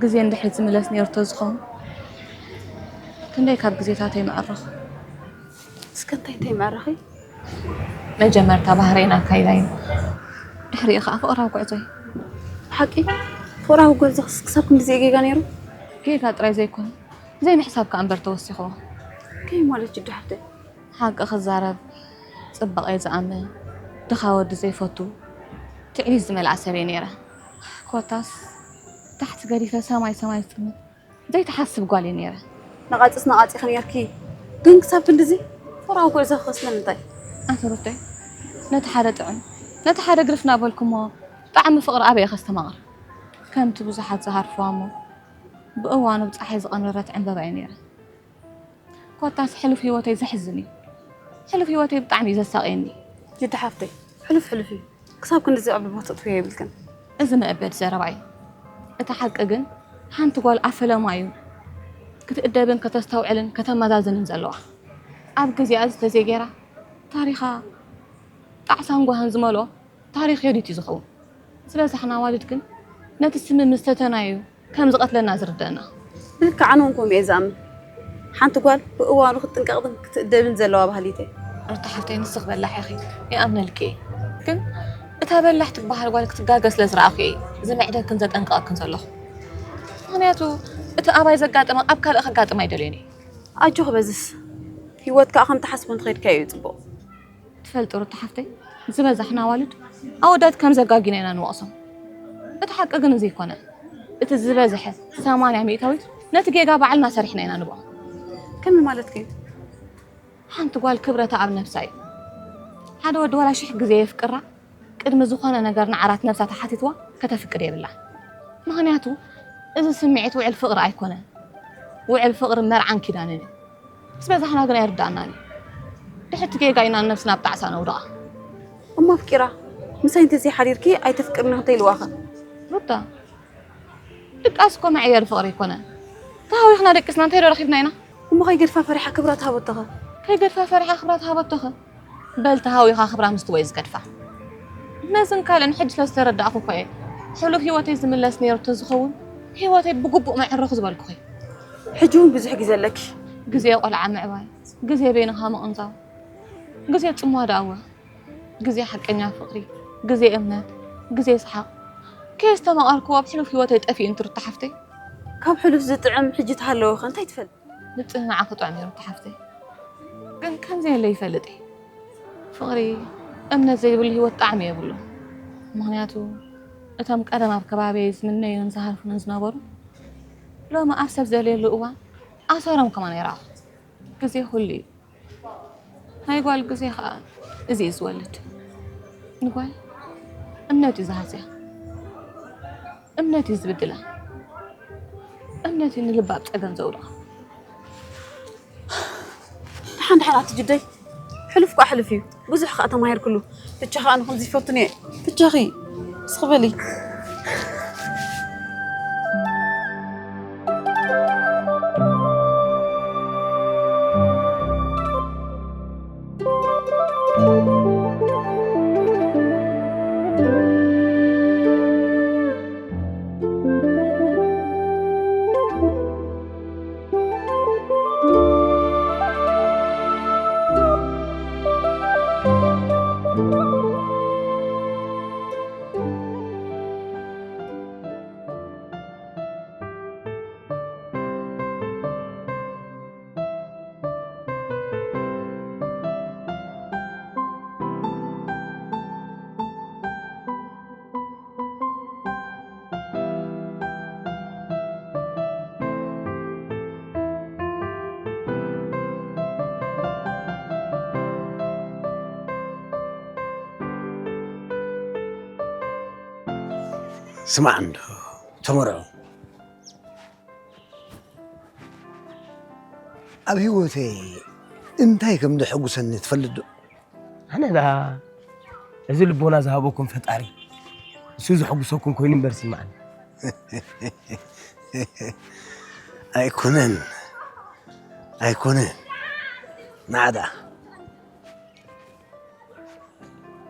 ግዜ እንድሕር ዝምለስ ነይሩ ተዝኸውን፣ ክንደይ ካብ ግዜታተይ ምኣረኹ። እስከ እንታይ እንታይ ምኣረኺ? መጀመርታ ባህረይን ኣካይዳይን፣ ድሕሪኡ ከዓ ፍቕራዊ ጉዕዞይ። ብሓቂ ፍቕራዊ ጉዕዞኽስ ክሳብ ክንድዚ እዩ ጌጋ ነይሩ? ጌጋ ጥራይ ዘይኮነ፣ ዘይምሕሳብ ከዓ እምበር ተወሲኽዎ። ከመይ ማለት ጅዱ ሓፍተይ? ሓቂ ክዛረብ፣ ፅባቐ ዝኣምን፣ ድኻ ወዲ ዘይፈቱ፣ ትዕቢት ዝመልኣ ሰብ እየ ነይረ። ኮታስ ታሕቲ ገዲፈ ሰማይ ሰማይ ዝጥምት ዘይትሓስብ ጓል እየ ነይረ። ነቓፅስ ነቓፂኺ ነይርኪ፣ ግን ክሳብ ክንድዚ ፍቕራዊ ጉዕዞ ክኸስለ ምንታይ? ኣቲ ሩተይ፣ ነቲ ሓደ ጥዑም ነቲ ሓደ ግርፍ እናበልኩሞ ጣዕሚ ፍቕሪ ኣበይ እየ ከስተማቕር? ከምቲ ብዙሓት ዝሃርፍዋ እሞ ብእዋኑ ብፀሓይ ዝቐምረረት ዕምበባ እየ ነይረ። ኮታስ ሕሉፍ ህይወተይ ዘሕዝን እዩ። ሕሉፍ ህይወተይ ብጣዕሚ እዩ ዘሳቕየኒ። ጅዲ ሓፍተይ፣ ሕሉፍ ሕሉፍ እዩ። ክሳብ ክንድዚ ኣብ ልቦ ተእትውዮ የብልክን። እዚ መእበድ ዘረባ እዩ። እቲ ሓቂ ግን ሓንቲ ጓል ኣብ ፈለማ እዩ ክትእደብን ከተስተውዕልን ከተመዛዝንን ዘለዋ። ኣብ ግዜኣ እዚ ተዘይገይራ ታሪኻ ጣዕሳን ጓህን ዝመልኦ ታሪኽ ዮዲት እዩ ዝኸውን። ስለዚ ንሕና ኣዋልድ ግን ነቲ ስምም ዝተተናዩ ከም ዝቐትለና ዝርደና። ብልክዕ ኣነ እውን ከምኡ እየ ዝኣምን። ሓንቲ ጓል ብእዋኑ ክትጥንቀቕን ክትእደብን ዘለዋ ባህሊት እየ። ሩታ ሓፍተይ ንስኽ በላሕ ኢኺ ይኣምነልኪ እየ። ግን እታ በላሕ ትበሃል ጓል ክትጋገ ስለ ዝረኣኹ እየ ዝምዕደክን ዘጠንቅቐክን ዘለኹ። ምኽንያቱ እቲ ኣባይ ዘጋጠመ ኣብ ካልእ ከጋጥም ኣይደልዮን እየ። ኣጆኺ በዝስ ህይወት ከዓ ከም ትሓስቦ እንተኸድካዮ እዩ ፅቡቕ። ትፈልጢ ሩታ ሓፍተይ፣ ዝበዛሕና ኣዋልድ ኣወዳት ከም ዘጋግዩና ኢና ንወቕሶም። እቲ ሓቂ ግን እዚ ኣይኮነን። እቲ ዝበዝሐ ሰማንያ ሚእታዊት ነቲ ጌጋ ባዕልና ሰሪሕና ኢና ንብዖ። ከመይ ማለትኪ እዩ? ሓንቲ ጓል ክብረታ ኣብ ነብሳ እዩ። ሓደ ወዲ ዋላ ሽሕ ግዜ የፍቅራ፣ ቅድሚ ዝኾነ ነገር ንዓራት ነብሳ ተሓቲትዋ ከተፍቅድ የብላን። ምኽንያቱ እዚ ስምዒት ውዕል ፍቕሪ ኣይኮነን። ውዕል ፍቕሪ መርዓን ኪዳንን እዩ። ዝበዛሕና ግን ኣይርድኣናን እዩ። ድሕርቲ ጌጋ ኢና ንነብስና ኣብ ጣዕሳ ነውድቓ። እሞ ኣፍቂራ ምሳይ እንተዘይሓዲርኪ ኣይተፍቅርኒ እንተይልዋኸ? ሩታ፣ ድቃስ እኮ መዕየሪ ፍቕሪ ኣይኮነን። ተሃዊኽና ደቂስና እንታይ ዶ ረኺብና ኢና? እሞ ከይገድፋ ፈሪሓ ክብራ ተሃበቶኸ? ከይገድፋ ፈሪሓ ክብራ ተሃበቶኸ? በል ተሃዊኻ ክብራ ምስ ትወይ ዝገድፋ። ነዝን ካልእን ሕጂ ስለ ዝተረዳእኹ እኮ እየ ሕሉፍ ህይወተይ ዝምለስ ነይሩ ተዝኸውን ህይወተይ ብግቡእ መዕረኹ ዝበልኩኺ። ሕጂ እውን ብዙሕ ግዜ ኣለኪ። ግዜ ቆልዓ ምዕባይ፣ ግዜ በይንኻ ምቕንዛው፣ ግዜ ጽምዋ ደኣወ፣ ግዜ ሓቀኛ ፍቕሪ፣ ግዜ እምነት፣ ግዜ ሰሓቕ። ከየስተማቐርክዎ ኣብ ሕሉፍ ህይወተይ ጠፊኡ እንትርታ ሓፍተይ። ካብ ሕሉፍ ዝጥዕም ሕጂ ተሃለወኸ እንታይ ትፈልጥ? ምጽንናዕኪ ጥዑም እዩ ሩታ ሓፍተይ፣ ግን ከም ዘየለ ይፈልጥ እየ። ፍቕሪ እምነት ዘይብሉ ህይወት ጣዕሚ የብሉን። ምኽንያቱ እቶም ቀደም ኣብ ከባቢየይ ዝምነዩንን ዝሃርፉንን ዝነበሩ ሎሚ ኣብ ሰብ ዘድልየሉ እዋን ኣሰሮም ከማን ይረኣኹ። ግዜ ኩሉ እዩ። ናይ ጓል ግዜ ኸኣ እዚ እዩ ዝወልድ። ንጓል እምነት እዩ ዝሃስያ፣ እምነት እዩ ዝብድላ፣ እምነት እዩ ንልባ ኣብ ጸገም ዘውድቓ። ደሓን ደሓን ኣቲ ጅደይ፣ ሕሉፍ ኳ ሕሉፍ እዩ። ብዙሕ ከኣ ተማሂርክሉ። ብቻ ከኣ ንኹም ዝፈቱን እየ። ብቻኺ ስኽበሊ። ስማዕ እንዶ ተመርዖ፣ ኣብ ህይወተይ እንታይ ከም ዘሐጉሰኒ ትፈልጥ ዶ? ኣነ ደኣ እዚ ልቦና ዝሃበኩም ፈጣሪ እሱ ዘሐጉሰኩም ኮይኑ እምበር ስማዕኒ። ኣይኮነን፣ ኣይኮነን። ናዕዳ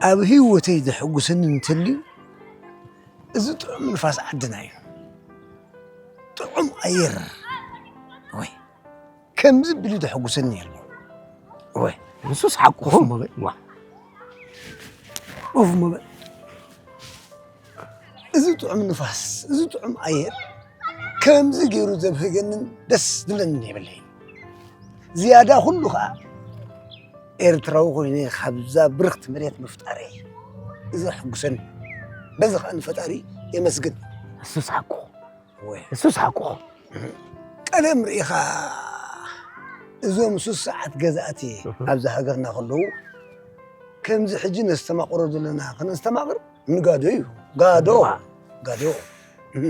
ኣብ ህይወተይ ዘሐጉሰኒ እንተልዩ እዚ ጥዑም ንፋስ ዓድና እዩ። ጥዑም ኣየር ወይ ከምዚ ቢሉ ዘሐጉሰኒ የለን። ወይ ንሱስ ሓቁኹም። ኮፍ ምበል። ዋ። ኮፍ ምበል። እዚ ጥዑም ንፋስ፣ እዚ ጥዑም ኣየር ከምዚ ገይሩ ዘብህገንን ደስ ዝብለንን የብለይን። ዝያዳ ኩሉ ኸዓ ኤርትራዊ ኮይነ ካብዛ ብርኽቲ መሬት ምፍጣረይ እዩ። እዚ ዘሐጉሰኒ። በዚ ኸዓ ንፈጣሪ የመስግን። ንሱስ ሓቁኹም። ወይ። ንሱስ ሓቁኹም። ቀደም ርኢኻ እዞም ሱስ ሰዓት ገዛእቲ እህ። ኣብዚ ሃገርና ከለዉ ከምዚ ሕጂ ነስተማቕሮ ዘለና ከነስተማቕር ንጋዶ እዩ። ጋዶ። ዋ። ጋዶ። እህ።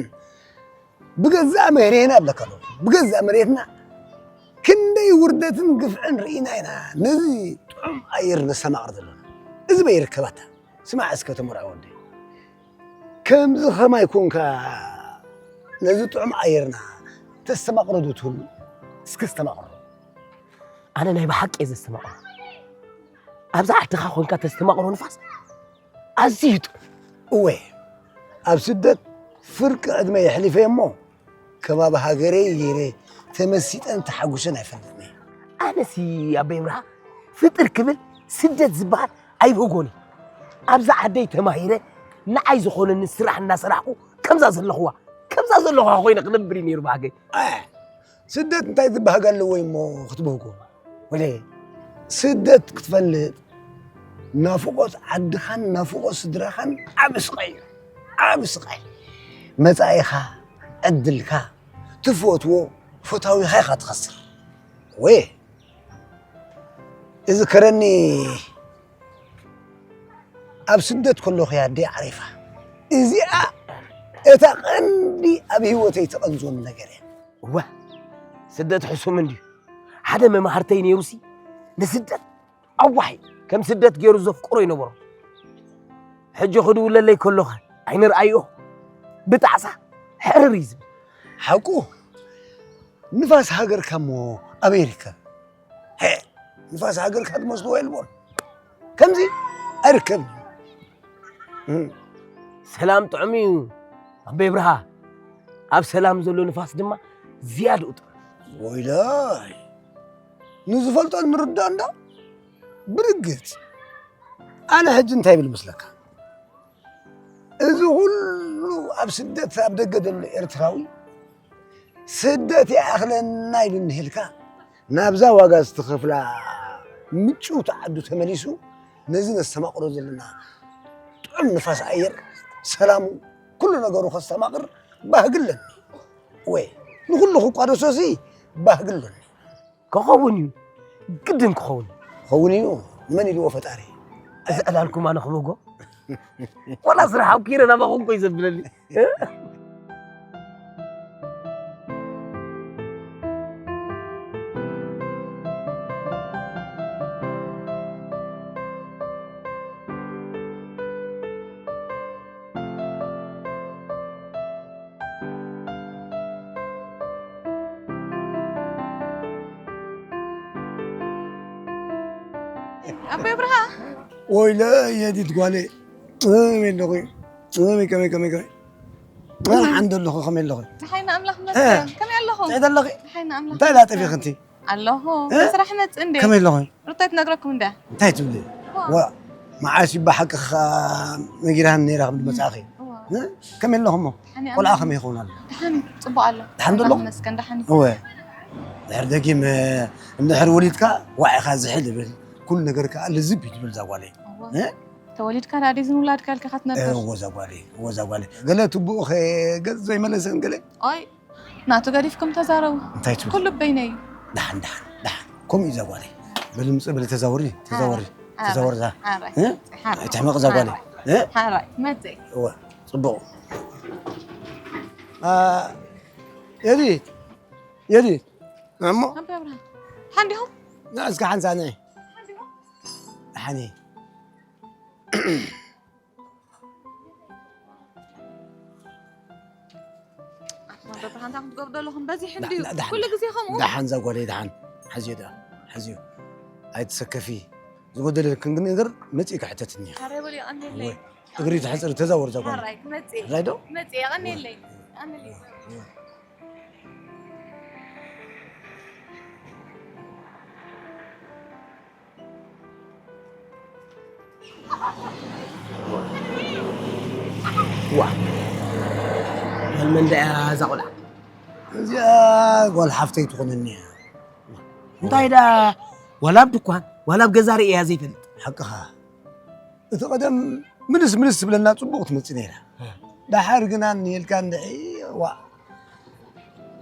ብገዛእ መሬትና ኣለካ ዶ? ብገዛእ መሬትና ክንደይ ውርደትን ግፍዕን ርኢና ኢና ነዚ ጥዑም ኣየር ነስተማቕር ዘለና። እዚ በይ ይርከባታ። ስማዕ እስከ ተመርዖ ወደይ። ከምዚ ኸማይ ኮንካ ነዚ ጥዑም ኣየርና ተስተማቕሮ ዶ ትህሉ? እስከ ኣስተማቕሮ። ኣነ ናይ ብሓቂ እየ ዘስተማቕሮ። ኣብዛ ዓድኻ ኮንካ ተስተማቕሮ ንፋስ ኣዝዩ ጥዑም። እወ፣ ኣብ ስደት ፍርቂ ዕድመ የሕሊፈ እሞ ከባቢ ሃገረይ ገይረ ተመሲጠን ተሓጒሰን ኣይፈልጥን እየ። ኣነሲ ኣቦይ ኣብርሃ ፍጥር ክብል ስደት ዝበሃል ኣይብህጎን እየ። ኣብዛ ዓደይ ተማሂረ ንዓይ ዝኾነኒ ስራሕ እናሰራሕኩ ከምዛ ዘለኹዋ ከምዛ ዘለኹዋ ኮይነ ክነብር እዩ ነይሩ ባህገይ። ኣይ፣ ስደት እንታይ ዝበሃግ ኣለዎ እሞ ክትብህጎ? ወለ ስደት ክትፈልጥ ናፍቖት ዓድኻን ናፍቖት ስድራኻን ዓቢ ስቓይ እዩ። ዓቢ ስቓይ። መጻኢኻ፣ ዕድልካ፣ ትፈትዎ ፈታዊኻ ኢኻ ትኸስር። ወይ እዚ ከረኒ ኣብ ስደት ከለኹ እያ ኣደይ ዓሪፋ። እዚኣ እታ ቀንዲ ኣብ ህይወተይ ትቐንዞኒ ነገር እያ። እወ፣ ስደት ሕሱም እንድዩ። ሓደ መማህርተይ ነይሩሲ ንስደት ኣዋሒ ከም ስደት ገይሩ ዘፍቅሮ ይነበሮ። ሕጂ ክድውለለይ ከሎኸ ኣይንርኣዮ ብጣዕሳ ሕርር እዩ ዝብል። ሓቁ ንፋስ ሃገርካ እሞ ኣበይ ይርከብ? ሄ፣ ንፋስ ሃገርካ ትመስልዎ የልቦን። ከምዚ ኣይርከብን። እም። ሰላም ጥዑም እዩ ኣቦይ ብርሃ። ኣብ ሰላም ዘሎ ንፋስ ድማ ዝያድኡ ጥዑም። ወይላይ፣ ንዝፈልጦን ንርዳእን ዶ? ብርግጽ። ኣነ ሕጂ እንታይ ይብል መስለካ? እዚ ኩሉ ኣብ ስደት ኣብ ደገ ዘሎ ኤርትራዊ ስደት ይኣኽለና ኢሉ እንሄልካ ናብዛ ዋጋ ዝተኸፍላ ምጭውቲ ዓዱ ተመሊሱ ነዚ ነስተማቕሮ ዘለና ጥዑም ንፋስ ኣየር ሰላሙ ኩሉ ነገሩ ከስተማቕር ባህጊ ኣለኒ። ወይ ንኹሉ ክቋደሶሲ ባህጊ ኣለኒ። ክኸውን እዩ። ግድን ክኸውን። ክኸውን እዩ። ንመን ኢልዎ ፈጣሪ? እዚ ዕላልኩም ኣነ ክበጎ? ዋላ ስራሕ ኣብ ኪረ ናባኹም ኮይ ዘብለኒ። ኣቦይ ኣብርሃ። ወይለ የዲት ጓለይ። ከመይ ኣለኹ? ከመይ፣ ከመይ፣ ከመይ፣ ከመይ? ኣነ ሓንዶ ኣለኹ፣ ከመይ ኣለኹ? ደሓን ኣምላኽ እ። ይመስገን። ከመይ ኣለኹም? እንታይ ኣለኺ? ደሓን ኣምላኽ እንታይ ላጠፊ ይመስገን። ክንቲ? ኣለኹ። እ? ብስራሕ መጽእ እንዴ? ከመይ ኣለኹ? ሩታ ትነግረኩም እንዳ? እንታይ ትብሊ? ዋ። ዋ፣ መዓስ እዩ ብሓቂ ኸ ነጊራኒ ነይራ ክብል መጻእኺ? ዋ። እ? ከመይ ኣለኹም? ኣነ ቆልዓ ኣምላኽ ከመይ ይኸውን ኣሎ? ደሓን ጽቡቕ ኣሎ። ደሓን ዶ ኣለኹ? ኣምላኽ ይመስገን፣ ደሓን እዩ። እወ። ድሕሪ ደጊም፣ እ፣ እንድሕር ወሊድካ ዋዒኻ ዝሕል ይብል። ኩሉ ነገር ከኣ ልዝብ እዩ ትብል እዛ ጓለይ። እወ። እ? ተወሊድካ ደኣ ድዩ ዝንውላድካ ኢልካ ኢኻ ትነብር? እወ፣ እዛ ጓለይ፣ እወ፣ እዛ ጓለይ። ገለ ትቡእኸ ገጽ ዘይመለሰን ገለ? ኣይ፣ ናቱ ገዲፍኩም ተዛረቡ። እንታይ ትብሉ? ኩሉ በይነይ እዩ። ደሓን፣ ደሓን፣ ደሓን። ከምኡ እዩ እዛ ጓለይ። በሊ ምጽእ፣ በሊ ተዛወሪ፣ ተዛወሪ፣ ሓራይ፣ ተዛወሪ እዛ። ሓራይ፣ እ? ሓራይ፣ ኣይትሕመቕ እዛ ጓለይ። ሓራይ፣ እ? ሓራይ፣ መጽእ። እወ፣ ጽቡቕ። የዲት፣ የዲት። እሞ ኣቦይ ኣብርሃም፣ ሓንዲኹም? ንዕስካ ሓንሳእ ነይ። ሓኒ። ኣቦይ ኣብርሃም፣ እንታይ ክትገብሩ ዘለኹም? በዚሕ እንድዩ። ዳ-፣ ዳ-፣ ኩሉ ግዜ ከምኡ። ደሓን እዛ ጓለይ፣ ደሓን። ሓዝዮ ደኣ፣ ሓዝዮ። ኣይትሰከፊ። ዝጎደለክን ግን ነገር መጺእ ክሕተትኒ። ሓራይ በሉ፣ ይቐንየለይ። ወይ፣ እግሪ ትሕጽር፣ ተዛወር እዛ ጓለይ። ሓራይ፣ ክመጽእ። ሓራይ ዶ? ክመጽእ፣ ይቐንየለይ። ይቐንየለይ። ዋ፣ ጓል መን ደኣ እያ እዛ ቆልዓ? እዚኣ ጓል ሓፍተይ ትኾነኒ እያ። እንታይ ደኣ፣ ዋላ ኣብ ድኳን፣ ዋላ ኣብ ገዛ ርእያ ዘይፈልጥ። ሓቅኻ። እቲ ቀደም ምልስ ምልስ ትብለና ጽቡቕ ትመጽእ ነይራ። እ። ደሓር ግና እንሄልካ እንድዒ፣ ዋ፣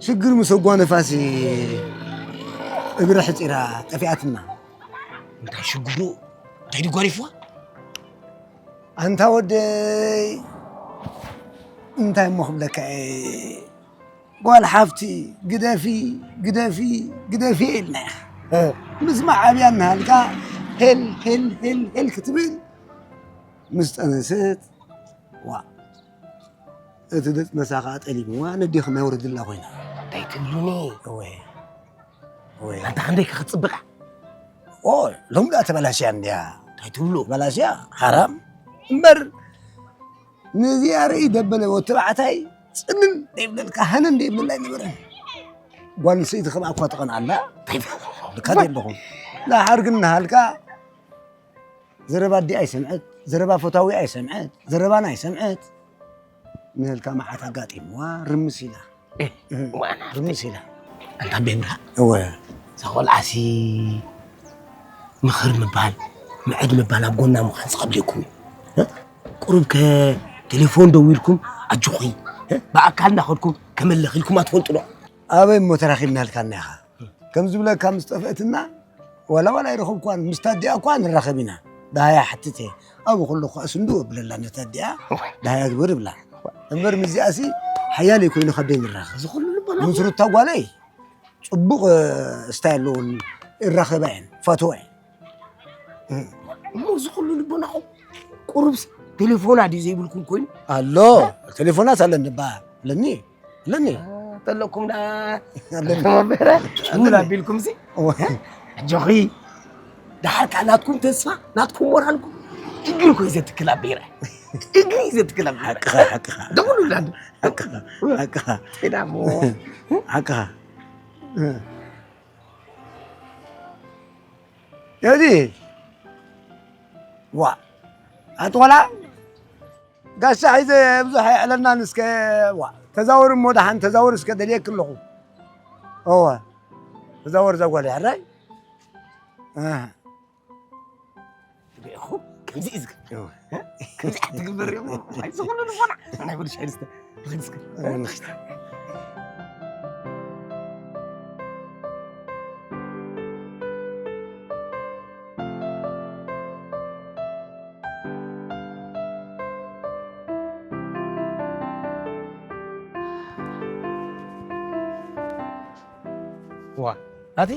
ሽግር ምስ ኣጓነፋሲ እግሪ ሕጺራ ጠፊኣትና። እንታይ ሽግሩ? እንታይ ድዩ ጓኒፍዋ? ኣንታ ወደይ፣ እንታይ እሞ ክብለካ እየ? ጓል ሓፍቲ፣ ግደፊ፣ ግደፊ፣ ግደፊ ኢልናያ። እ። ምስ መዓብያ እናሃልካ ሄል፣ ሄል፣ ሄል፣ ሄል ክትብል ምስ ጠነሰት፣ ዋ፣ እቲ ደጥነሳ ኸዓ ጠሊምዋ፣ ነዴኹም የውርድላ ኮይና። እንታይ ትብሉኒ? እወ፣ እወ። ኣንታ ክንደይ ከ ክትጽብቓ? ኦ፣ ሎም ደኣ ተበላሽያ እንድያ። እንታይ ትብሉ? ተበላሽያ፣ ሓራም። እምበር፣ ነዚኣ ርእይ ደበለ ወዲ ተባዕታይ ጽልል ደይብለልካ፣ ሃነን ደይብለላ ኣይነበረን። ጓል ኣንስተይቲ ከምኣ እኳ ትቐንኣላ። እንታይ ትብሉ? ልካ የለኹም። ደሓር ግን እናሃልካ፣ ዘረባ ኣዲኣ ኣይሰምዐት፣ ዘረባ ፈታዊ ኣይሰምዐት፣ ዘረባና ኣይሰምዐት። ንህልካ መዓት ኣጋጢምዋ፣ ርምስ ኢላ። እ፣ እህ፣ ዋና ርምስ ኢላ። ኣንታ ቤብራ። እወ። እዛ ቆልዓሲ ምኽር ምባል፣ ምዕድ ምባል ኣብ ጎና ምዃን ዝቐድለኩም እዩ። እ? ቁሩብ ከ ቴሌፎን ደዊልኩም፣ ኣጆኺ፣ እ? ብኣካል እናኸድኩም ከመለኺልኩም ኣትፈልጡ ዶ? ኣበይ እሞ ተራኺብና ኢልካና ኢኻ? ከም ዝብለካ ምስ ጠፍአትና፣ ዋላ ዋላ ኣይረኸብኳን፣ ምስታ ኣዲኣ እኳ ንራኸብ ኢና። ደሃያ ሓትት እየ። ኣብኡ ከለኹ ከኣ ስንድው ኣብለላ ነታ ኣዲኣ፣ እዋይ። ደሃያ ግበር እብላ። እምበር ምስዚኣሲ ሓያለይ ኮይኑ ከብደይ ንራኸብ። እዚ ኩሉ ልቦና ምስ ሩታ ጓለይ ጽቡቕ፣ እ፣ ስታይ ኣለውን፣ ይራኸባ እየን፣ ይፋተዋ እየን። እሞ እዚ ኩሉ ልቦናኹም ቁሩብሲ ቴሌፎና ድዩ ዘይብልኩም ኮይኑ? ኣሎ፣ ቴሌፎናስ ኣለኒ፣ ባ፣ ኣለኒ። ኣለኒ። አ፣ ተለኩም ዳ ኣለኒ። ተመበረ? ኣለኒ። ሱል ኣቢልኩም ሲ? እወ። ኣጆኺ። ደሓር ከኣ ናትኩም ተስፋ፣ ናትኩም ሞራልኩም እግሪ ኮይ ዘትክል ኣቢረ። እግሪ ዘትክል ኣቢረ። ሓቅኻ፣ ሓቅኻ። ደውሉላ እንዶ። ሓቅኻ፣ ሓቅኻ። ቴዳ እሞ። ሓቅኻ። የዲ። ዋ። ኣጥወላ። ጋሻ ሒዘ ብዙሕ ኣየዕለልናን እስከ፣ ዋ፣ ተዛወር እሞ ደሓን ተዛወር እስከ ደልየኪ ኣለኹ። እወ፣ ተዛወር እዛ ጓል ሕራይ። ኣህ። ርኢኹም? ከምዚ እዩ ዝግበር። እወ። ከምዚ ኣትግበር እዮም። ኣይ፣ ዝኹሉ ልቦና። ናይ ወዲ ሻሂ ዝስተ። ንኺድ እስከ። እወ፣ ንኺድ። ዋ፣ ናቲ?